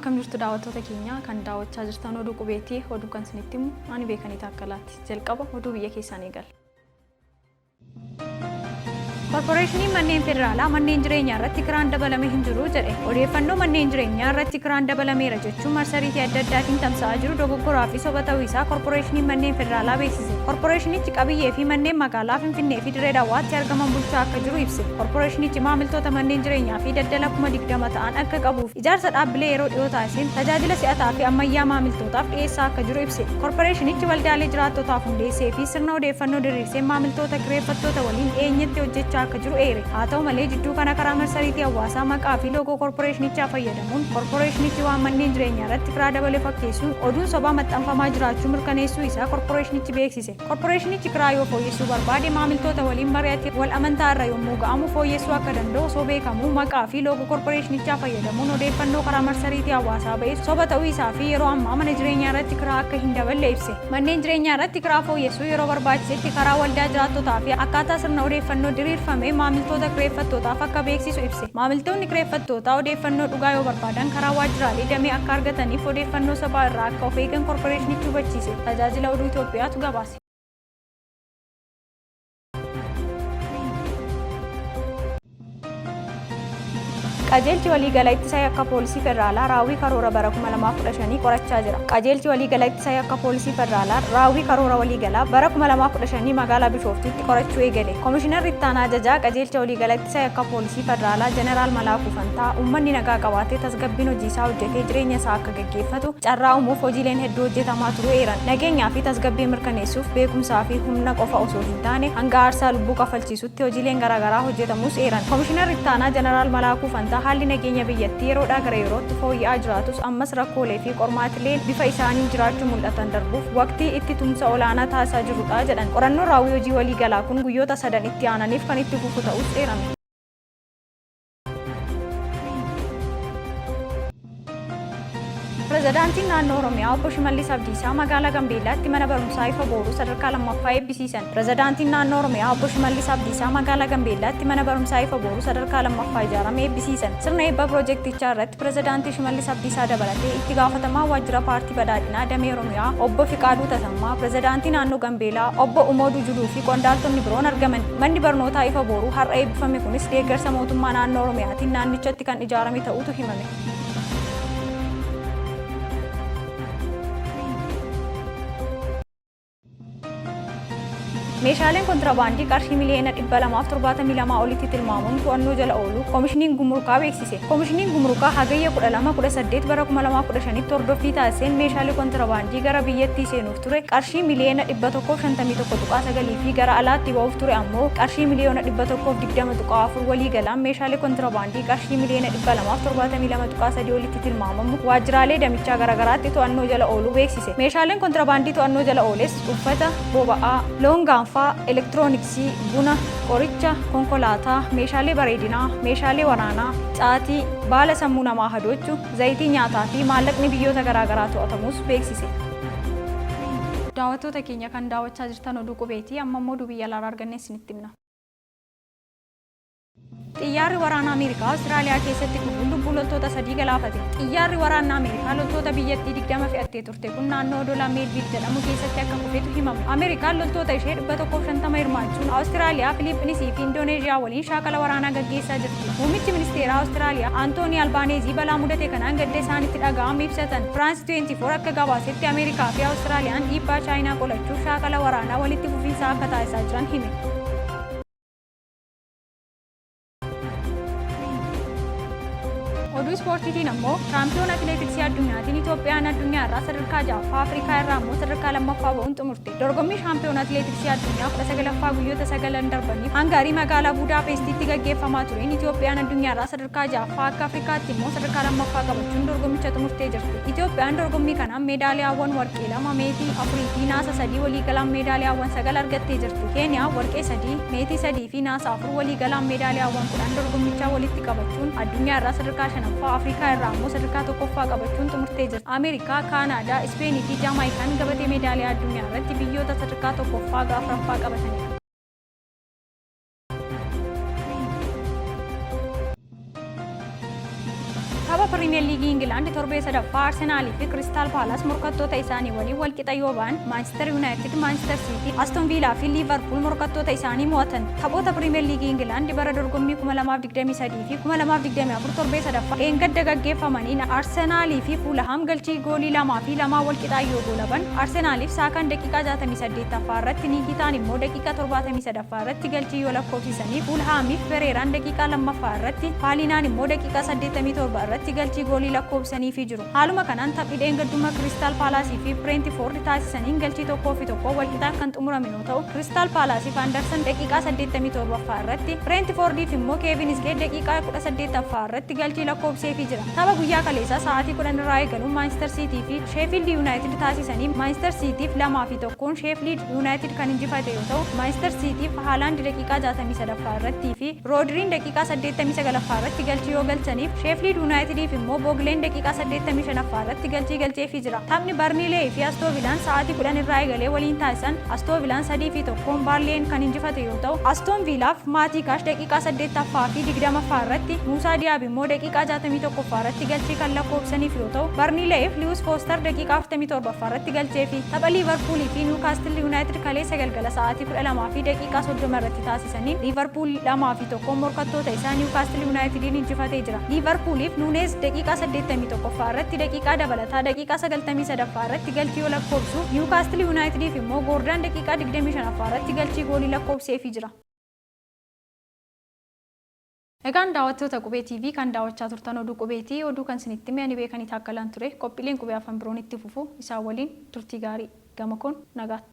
Akkam jirtu daawwattoota keenya kan daawwachaa jirtan oduu qubeetii oduu kan isinitti himu ani beekanii taakkalaati. Jalqaba oduu biyya keessaan eegala. Korporeeshiniin Manneen Federaalaa manneen jireenyaa irratti kiraan dabalame hin jiru jedhe. Odeeffannoo manneen jireenyaa irratti kiraan dabalameera jechuun marsariitii adda addaatiin tamsa'aa jiru dogoggoraa fi soba ta'uu isaa Korporeeshiniin Manneen Federaalaa beeksise. Korporeeshinichi qabiyyee fi manneen magaalaa Finfinnee fi Dirree Dawwaatti argaman bulchaa akka jiru ibse. Korporeeshinichi maamiltoota manneen jireenyaa fi daldala 20,000 ta'an akka qabuu fi ijaarsa dhaabbilee yeroo dhiyoo taasiseen tajaajila si'ataa fi ammayyaa maamiltootaaf dhiyeessaa akka jiru ibse. Korporeeshinichi waldaalee jiraattotaaf hundeessee fi sirna odeeffannoo diriirseen maamiltoota kireeffattoota waliin dhiyeenyatti hojjechaa akka jiru eere. Haa ta'u malee jidduu kana karaa marsariitii hawaasaa maqaa fi loogoo korporeeshinichaa fayyadamuun korporeeshinichi waan manneen jireenyaa irratti kiraa dabale fakkeessuun oduun sobaa maxxanfamaa jiraachuu mirkaneessuu isaa korporeeshinichi beeksise. Korporeeshinichi kiraa yoo fooyyessuu barbaade maamiltoota waliin mari'atee wal amantaa irra yommuu ga'amu fooyyessuu akka danda'u osoo beekamuu maqaa fi loogoo korporeeshinichaa fayyadamuun odeeffannoo karaa marsariitii hawaasaa ba'e soba ta'uu isaa fi yeroo ammaa mana jireenyaa irratti kiraa akka hin daballe ibse. Manneen jireenyaa irratti kiraa fooyyessuu yeroo barbaachisetti karaa waldaa jiraattotaa fi akkaataa sirna odeeffannoo diriirfamee maamiltoota kireeffattootaaf akka beeksisu ibse. Maamiltoonni kireeffattootaa odeeffannoo dhugaa yoo barbaadan karaa waajjiraalee damee akka argataniif odeeffannoo sobaa irraa akka of eegan korporeeshinichi hubachiise. Tajaajila Oduu Itoophiyaatu gabaase. Qajeelchi Waliigala Ittisa Yakka Poolisii Federaalaa raawwii karoora bara 2015 qorachaa jira. Qajeelchi Waliigala Ittisa Yakka Poolisii Federaalaa raawwii karoora waliigalaa bara 2015 magaalaa Bishooftuutti qorachuu eegale. Komishinarri Ittaanaa Ajajaa Qajeelcha Waliigala Ittisa Yakka Poolisii Federaalaa Jeneraal Malaakuu Fantaa uummanni nagaa qabaatee tasgabbiin hojiisaa hojjetee jireenya isaa akka gaggeeffatu carraa uumuuf hojiileen hedduu hojjetamaa turuu eeran. Nageenyaa fi tasgabbii mirkaneessuuf beekumsaa fi humna qofa osoo hin taane hanga aarsaa lubbuu kafalchiisutti hojiileen garaagaraa hojjetamuus eeran. Komishinarri Ittaanaa Jeneraal Malaakuu Fantaa haalli nageenya biyyattii yeroodhaa gara yerootti fooyya'aa jiraatus ammas rakkoolee fi qormaatileen bifa isaaniin jiraachuu mul'atan darbuuf waqtii itti tumsa olaanaa taasisaa jirrudha jedhan. Qorannoon raawwii hojii waliigalaa kun guyyoota sadan itti aananiif kan itti fufu ta'uus eerame. Pirezidaantiin Naannoo Oromiyaa Obbo Shimallis Abdiisaa magaalaa Gambeellaatti mana barumsaa Ifa Booruu sadarkaa lammaffaa eebbisiisan. Pirezidaantiin Naannoo Oromiyaa Obbo Shimallis Abdiisaa magaalaa Gambeellaatti mana barumsaa Ifa Booruu sadarkaa lammaffaa ijaarame eebbisiisan. Sirna eebba pirojektichaa irratti Pirezidaantii Shimallis Abdiisaa dabalatee Itti Gaafatamaa Waajjira Paartii Badhaadhinaa Damee Oromiyaa Obbo Fiqaaduu Tasammaa, Pirezidaantii Naannoo Gambeelaa Obbo Umood Ujuluu fi qondaaltonni biroon argaman. Manni barnootaa Ifa Booruu har'a eebbifame kunis deeggarsa mootummaa naannoo Oromiyaatiin naannichatti kan ijaarame ta'uutu himame. Meeshaaleen kontirabaandii qarshii miliyoona 272 olitti tilmaamuun to'annoo jala ooluu Komishiniin Gumurukaa beeksise. Komishiniin Gumurukaa Hagayya 12, 18 bara 2015tti hordoffii taasiseen meeshaalee kontirabaandii gara biyyattii seenuuf ture qarshii miliyoona 151.9 fi gara alaatti ba'uuf ture ammoo qarshii miliyoona 120.4 waliigalaan meeshaalee kontirabaandii qarshii miliyoona 272.3 olitti tilmaamamu waajjiraalee damichaa garagaraatti to'annoo jala ooluu beeksise. Meeshaaleen kontirabaandii to'annoo jala ooles uffata, boba'aa, loon gaanfaa, elektirooniksii, buna, qoricha, konkolaataa, meeshaalee bareedinaa, meeshaalee waraanaa, caatii, baala sammuu namaa hadoochu, zayitii nyaataa fi maallaqni biyyoota garaagaraa to'atamuus beeksise. Daawwattoota keenya kan daawwachaa jirtan oduu qubeeti. Amma immoo oduu biyya alaarraa arganne isinitti himna. Xiyyaarri waraanaa Ameerikaa Awustiraaliyaa keessatti kufuun lubbuu loltoota sadii galaafate. Xiyyaarri waraannaa Ameerikaa loltoota biyyattii 20 fe'attee turte kun naannoo odola Meelviil jedhamu keessatti akka kufetu himame. Ameerikaan loltoota ishee 150 hirmaachuun Awustiraaliyaa, Filiippinisii fi Indooneezhiyaa waliin shaakala waraanaa gaggeessaa jirti. Muummichi ministeeraa Awustiraaliyaa Antoonii Albaaneezii balaa mudate kanaan gadda isaanitti dhaga'ame ibsatan. Firaans 24 akka gabaasetti Ameerikaa fi Awustiraaliyaan dhiibbaa Chaayinaa qolachuuf shaakala waraanaa walitti fufinsaa akka taasisaa jiran hime. Oduu ispoortiitiin ammoo shaampiyoon atileetiksii addunyaatiin Itoophiyaan addunyaa irraa sadarkaa 6ffaa Afrikaa irraa ammoo sadarkaa 2ffaa ba'uun xumurte. Dorgommii shaampiyoon atileetiksii addunyaa 19ffaa guyyoota sagalan darbaniif Hangaarii magaalaa Buudaapeestitti gaggeeffamaa tureen Itoophiyaan addunyaa irraa sadarkaa 6ffaa akka Afrikaatti immoo sadarkaa 2ffaa qabachuun dorgommicha xumurtee jirti. Itoophiyaan dorgommii kanaan meedaaliyaawwan warqee 2, meetii 4 fi naasa 3 waliigalaan meedaaliyaawwan 9 argattee jirti. Keeniyaan warqee 3, meetii 3 fi naasa 4 waliigalaan meedaaliyaawwan 10 dorgommichaa walitti qabachuun addunyaa irraa sadarkaa 5ffaa, Afrikaa irraa ammoo sadarkaa 1ffaa qabachuun xumurtee jirti. Ameerikaa, Kaanaadaa, Ispeenii fi Jaamaayikaan gabatee meedaaliyaa addunyaa irratti biyyoota sadarkaa 1ffaa haga 4ffaa qabatanidha. Tapha. Piriimiyer Liigii Ingilaand torbee sadaffaa Arsenaalii fi Kiristaal Paalaas morkattoota isaanii waliin walqixa yoo ba'an, Maanchistar Yuunaayitid, Maanchistar Siitii, Aston Viilaa fi Liivarpuul morkattoota isaanii mo'atan. Taphoota Piriimiyer Liigii Ingilaand bara dorgommii 2023 fi 2024 torbee sadaffaa dheengadda gaggeeffamaniin Arsenaalii fi Fuulahaam galchii goolii 2 fi 2 walqixaan yoo goolaban, Arsenaaliif Saakaan daqiiqaa 68ffaa irratti Niikitaan immoo daqiiqaa 73ffaa irratti galchii yoo lakkoofsisaniif Fuulhaamiif Pereeraan daqiiqaa 2ffaa irratti, Paalinaan immoo daqiiqaa 87 irratti galchii goolii lakkoofsaniifii jiru. Haaluma kanaan taphni dheengaddumma Kiristaal Paalaasii fi Bireentifoord taasisaniin galchii 1 fi 1 walqixaan kan xumurame yoo ta'u, Kiristaal Paalaasiif Andarsan daqiiqaa 87ffaa irratti, Bireentifoordiif immoo Keevin Isgeet daqiiqaa 18ffaa irratti galchii lakkoofseefii jira. Tapha guyyaa kaleessaa sa'aatii 10 irraa eegaluun Maanchistar Siitii fi Sheefiild Yuunaayitid taasisaniin Maanchistar Siitiif 2 fi 1n Sheefliid Yuunaayitid kan injifate yoo ta'u, Maanchistar Siitiif Haalaand daqiiqaa 63ffaa irratti fi Roodiriin daqiiqaa 89ffaa irratti galchii yoo galchaniif, Sheefliid Yuunaayitidiif immoo Boogleen daqiiqaa 85ffaa irratti galchii galcheefii jira. Taphni Barniileey fi Astoovilaan sa'aatii 10 irraa eegalee waliin taasisan Astoovilaan 3 fi 1n Baarliyeen kan injifate yoo ta'u, Astoon Viilaaf Maatii Kaash daqiiqaa 8ffaa fi 20ffaa irratti, Muusaa Diyaab immoo daqiiqaa 61ffaa irratti galchii kan lakkoofsaniif yoo ta'u, Barniileeyiif Liwus Foostar daqiiqaa 47ffaa irratti galcheefi. Tapha Liivarpuulii fi Niwukaastil Yuunaayitid kaleessa galgala sa'aatii 12:30 irratti taasisaniin Liivarpuul 2 fi 1n morkattoota isaa Niwukaastil Yuunaayitidiin injifatee jira. Liivarpuuliif Nuuneez daqiiqaa 81ffaa irratti daqiiqaa dabalataa daqiiqaa 93ffaa irratti galchii yoo lakkoofsu, Niwukaastil Yuunaayitidiif immoo Goordaan daqiiqaa 25ffaa irratti galchii goolii lakkoofseefii jira. Egaan daawattoota Qubee TV kan daawachaa turtan oduu Qubeeti. Oduu kan isinitti hime ani Beekanii Taakkalaan ture. Qophiileen Qubee hafan biroon itti fufu. Isaan waliin turtii gaarii. Gama koon nagaatti.